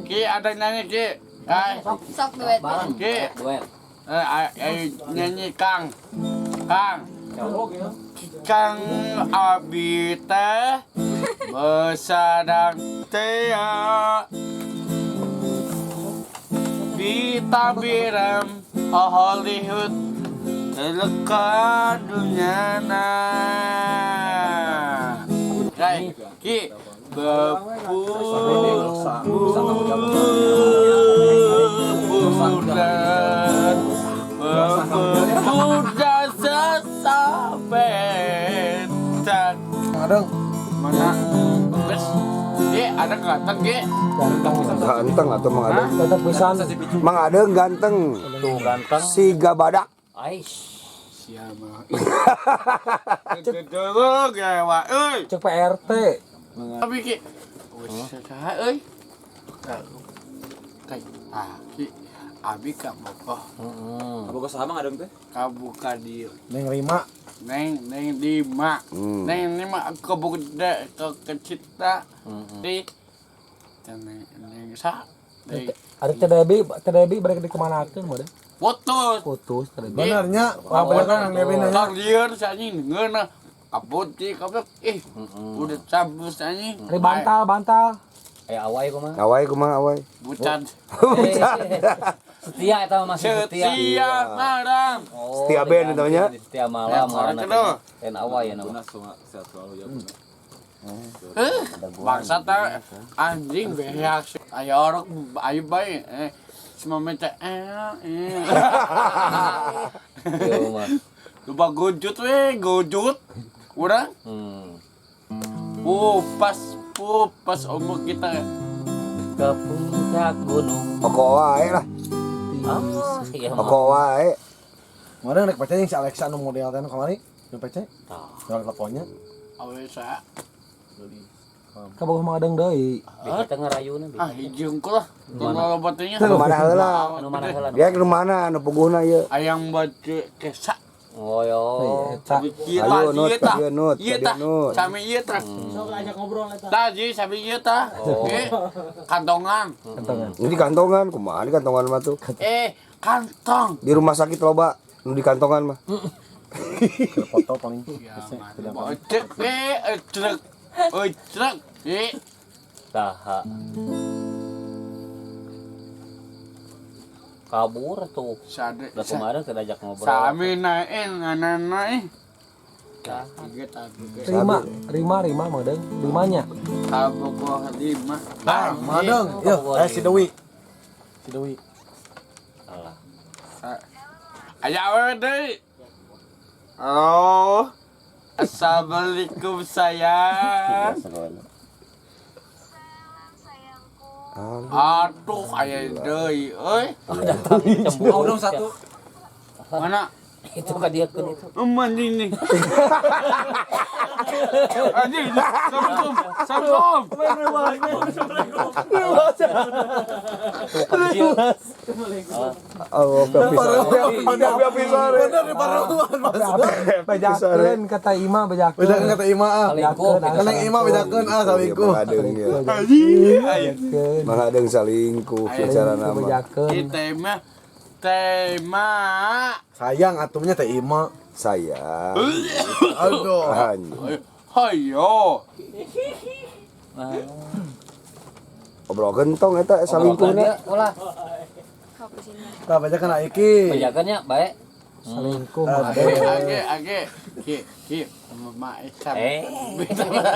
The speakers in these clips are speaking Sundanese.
Ki ada nyanyi Ki. Hai. Sok duet. Bareng. Ki. Duet. Eh, ayo nyanyi Kang. Kang. Kang abi teh besadang tea Bitabiram Hollywood Leka dunia na. Kai ki bepudan bepudan sesabetan. Adeng. Mana? Bes. Ki, ada ganteng Ki. Ganteng atau Mang Adeng? Tetep pisan. Mang Adeng ganteng. Tuh ganteng. Siga badak. Aish. Siapa? Dulu gewa euy. Cek PRT. Tapi Ki. Wis saha euy. Kai, ah Ki. Abi ka bogoh. Heeh. Boga saha Mang Adeng teh? Kabuka dieu. Neng Rima. Neng neng lima. Neng lima kebuka ke kecita di neng neng sa. Neng Ada Teh Debi, Teh Debi balik di kemanakeun mah deh. putus. Putus Teh Debi. Benernya, wah bener kan Neng Debi nanya. Kang lieur si anjing ngeunah. Kaput kaput ih udah cabus anjing. Ari bantal, bantal. Aya awai kumaha? Awai kumaha awai? Bucan. Setia eta mah masih setia. Setia malam. Oh, Setia band diganti namanya. jadi Setia malam Ya, ngaranna itu. teh. Lain awai ya nama. Sehat selalu ya. Eh, bangsa teh anjing beak. Ayo orok ayo bae. Eh, semua minta eh eh. Ieu mah. Lupa gojut we, gojut. Urang pupas pupas umur kita. Ke puncak gunung. Oko wae lah. Ah, iya mah. Oko wae. Kemarin rek PC yang si Alexa nu model teh nu kamari, nu PC. Orang teleponnya. Awe sa. Kabogoh Mang Adeng deui. Bisa teh ngarayuna bisa. Ah, hiji unggul lah. Tunggu lobatnya. Anu mana heula? Anu mana heula? Dia ke mana anu puguhna ieu? Ayang baju kesa. Oh yo. Eta. Iya Ayo, Nut, iya tah. ka dieu, Nut, Iya ka tah. dieu, Nut. Sami iya tah. Sok ajak ngobrol eta. Tah ji sami iya tah. Eh, kantongan. Kantongan. Ini di kantongan, kumaha di kantongan mah tuh? Eh, kantong. Di rumah sakit loba nu di kantongan mah. Foto paling. Ya, mana. Ecek, eh, ecek. Ecek, eh. Saha. Kabur tuh. Sade. Udah kemarin tidak ajak ngobrol. Sami nain, nana Tiga tabu. Rima, Rima, Rima Mang Adeng. Limanya. Kabogoh lima. Ah, Mang Adeng, yo, eh si Dewi. Si Dewi. Alah. Aya awewe deui. Halo. Assalamualaikum sayang. Aduh, aya deui euy. Cemburu. Dong satu. Mana? Itu ka dia keun itu. Anjing nih. Anjing, Assalamualaikum. Assalamualaikum. Tuh kecil. Oh, pisan. Bener di paruan. Bejakeun kata Ima, bejakeun. Bejakeun kata Ima ah. Salingkuh. Kan yang Ima bejakeun ah salingkuh. Mang Adeng ya. Bejakeun. Mang Adeng salingkuh secara nama. Bejakeun. Ini tema tema Sayang atumnya teh Ima. Sayang. Aduh. Anjing. Hayo. Obrol gentong eta salingkuhna. Ulah. Kau kesini. Tah bejakeun ah iki. Bejakeun nya bae. Selingkuh Mang Adeng. Age age ki ki ma Isam. Eh.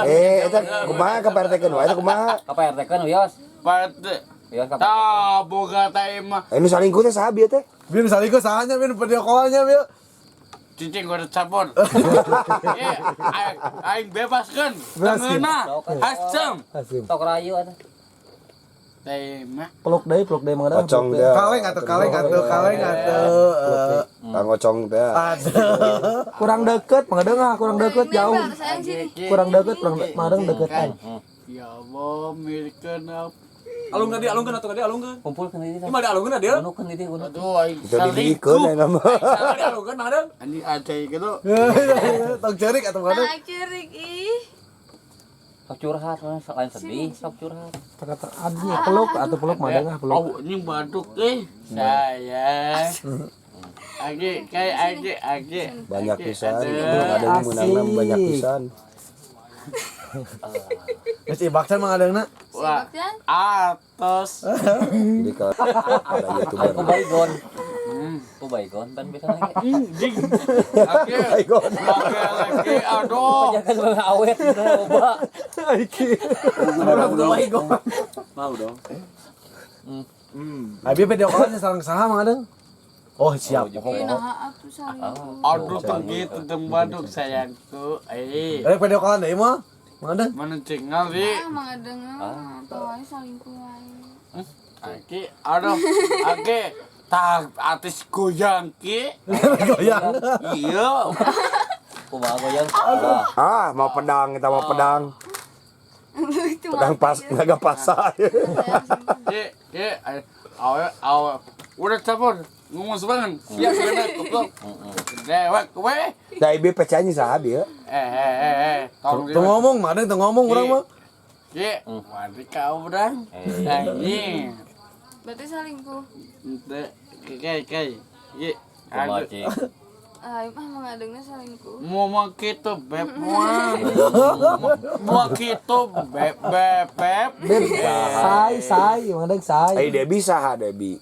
Eh, eta kumaha ka PRT keun wae eta kumaha? Ka PRT keun wios. Pate. Wios ka PRT. Ta boga tema Ini salingkuh teh saha bieu teh? Bin salingkuh sahanya bin video call-nya bin. cicing gua cabut. Eh, aing aing bebaskeun. Tengeuna. Hasem. Hasim. Tok rayu atuh. Tema Peluk deui Mang Adeng. Ocong peluk teh. deui. Kaleng atuh kaleng atuh kaleng atuh. Kang Ocong teh. Aduh. Kurang deket Mang Adeng ah, kurang deket jauh. Sayang sini. Kurang deket, kurang Mang Adeng deketan. Ya Allah, mirkeun apa? Alungkeun dia, alungkeun atuh ka dia alungkeun. Kumpulkeun di dieu. Ini mah dialungkeun dia. Unukeun di dieu unuk. Aduh, aing Itu dibikeun aya nama. Dialungkeun Mang Adeng. Anjing ada gitu. Tong cerik atuh Mang Adeng. Nah, cerik ih. Sok curhat, lain sedih, sok curhat. Kata adnya peluk atau peluk mah ah peluk. Oh, ini batuk eh. Sayang. Agi, kayak agi, agi. Banyak Agi, pisan. ada. Ada yang menangna banyak Asik. pisan. Geus ibaksan Mang Adengna. Wah, Sibaksan? atas. Jadi kalau ada YouTuber. Ku baygon. Ku baygon pan bisa lagi. Anjing. Agi, Baygon. oke lagi, aduh. Jangan sebagai awet gitu loba. Mau dong. Abi video call sareng saha Mang Adeng? Oh, siap. Ih, nah atuh selingkuh. Aduh, begitu tentang batuk sayangku. Eh, Rek video call deui mah. Mang Adeng. mana tinggal di. Ah, Mang Adeng mah tau wae selingkuh wae. Aki, aduh, aki, tak atis goyang ki. Goyang. Iya. Kumaha goyang? Ah, mau pedang, kita mau pedang. Itu Pedang pas naga pasar. Ki, ki, awe, awe. Udah telepon, ngomong sebangan. Siap, udah, goblok. Dewek, we. Da ieu PC nya saha bieu? Eh, eh, eh, eh, tolong Teu ngomong Mang Adeng teu ngomong urang mah. Ki, wadi kau urang. Anjing. Berarti selingkuh. Ente, ki, ki, ki. Ki, Kumaha aduh. cing? Ah, mah Mang Adengna selingkuh. Mau mau gitu beb mau. Mau gitu beb beb beb. Beb, say say Mang Adeng say. Eh Debi saha Debi?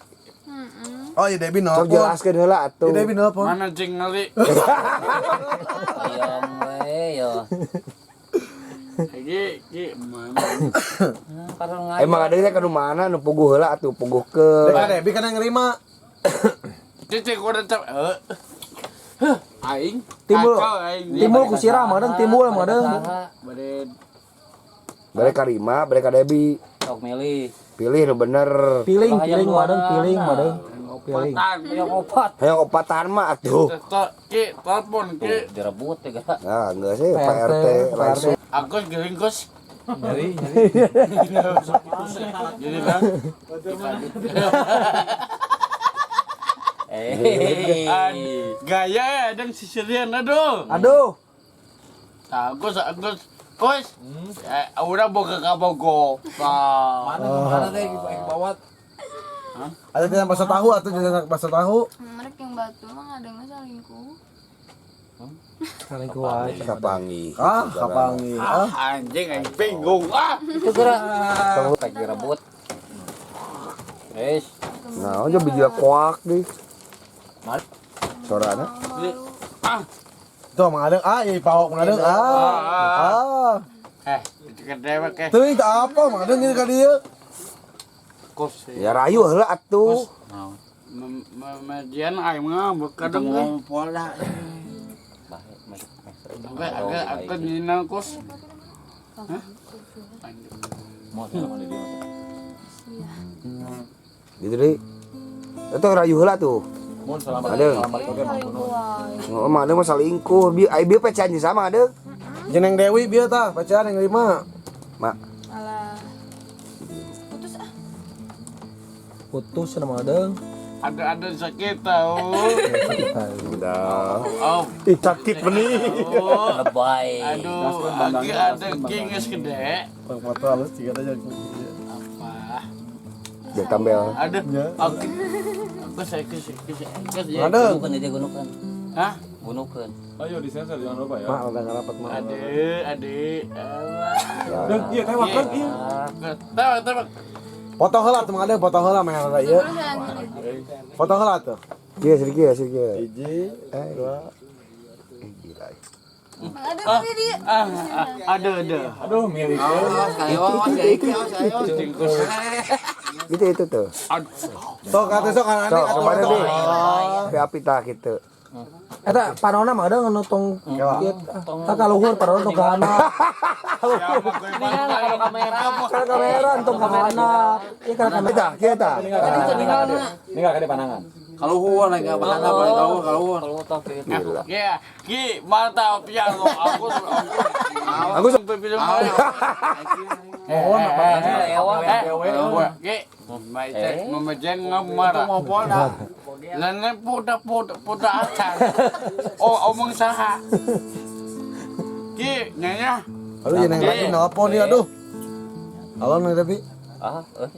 Oh, iya Debi Sok nelpon. jelaskeun heula atuh. Iya Debi nelpon. Mana cing ngali? Ayam we yo. Ki, ki, mana? Padahal ngayo. Emang ada teh kanu mana nu puguh heula atuh puguhkeun. Dek Debi kan yang nerima. Cicik udah cap. Eh. Huh, aing. Timbul. Kacau, aing. Timbul ku sirah Mang Adeng timbul Mang Adeng. Bade Bere karima, bere ka Debi. Sok milih. Pilih nu bener. Piling Hayang piling Mang Adeng dua piling Mang Adeng. Piling. opatan. Yang opat. Hayang opatan mah atuh. Tetok, ki, telepon ki. Tuh, direbut ya gara. Nah, enggak sih Pak RT langsung. Aku giring Gus. Nyari, nyari. Jadi bang. Eh. Gaya ya, dan sisirian aduh. Aduh. Nah, Gus, Gus, Gus. Eh, udah boga kabogo. Nah, Mana mana teh yang bawat. Ada jajan bakso tahu atau jajan bakso tahu? Mereka yang batu Mang Adengna selingkuh. Selingkuh wae. Kapangi. Ah, kapangi. Ah, anjing, anjing bingung. Ah, Itu gara. Kayak direbut. Wes, Nah, aja biji koak deh. Sorana. ah. tuh Mang Adeng ah, iya pawok Mang Adeng ah. Ah. Eh, itu kedewek eh. Teuing teu apa Mang Adeng ieu ka dieu. Gus. Ya rayu heula atuh. Median aing mah kadang eh. Pola. bae Sampai agak aku nyinang Gus. Hah? Mau sama dia. Gitu deh. Itu rayu heula tuh. Mun salam Adeng. salam balik oge Mang. Selingkuh wae. Oh, Mang Adeng mah selingkuh. Bi ai bieu PC nya sama Adeng. Jeung Neng Dewi bieu tah, pacaran yang lima. Mak, Alah. Putus ah. Putus sama Mang Adeng. Ada ada sakit tahu. udah. Oh, Ih, sakit benih. oh. Lebay. Aduh, aku ada kinges gede. Bang foto halus tiga aja. Apa? Dia tambel. Aduh, aku aku saya ke saya Mang Adeng. Gunukeun dia gunukeun. Hah? Gunukeun. Ayo disensor jangan lupa ya. Mak udah ngerapat mak. Aduh, aduh. Dan iya tewak kan iya. Tebak, tebak. Foto heula tuh Mang Adeng, foto heula mah ada ieu. Terus sayang. Foto heula tuh. Iya, sedikit ya, sedikit. Hiji, dua. Eh, gila. Mang Adeng tapi dia. Ah, ah, aduh, aduh. Aduh milik. Itu itu tuh. Aduh. Sok atuh sok aneh Sok, atuh. kemana deh? Api tah gitu. Eta panona Mang Adeng anu tong kieu. Tah kaluhur panona tong ka handap. Siapa gue Kalau kamera. Kana kamera tong ka handap. Ieu kana kamera. Tah, kieu tah. Ini enggak ada pandangan. Kalau huan lagi apa apa kalau kalau Kalau tong gitu. Gila. Ya, ki mata piano aku Aku sampai bilang Mohon apa eh, ki, memejeng ngemara. Lene puta puta puta acan. Oh, omong saha. Ki, nyanyi. Aduh, yang lagi nelpon ya, aduh. Halo, Neng Devi. Ah, euy.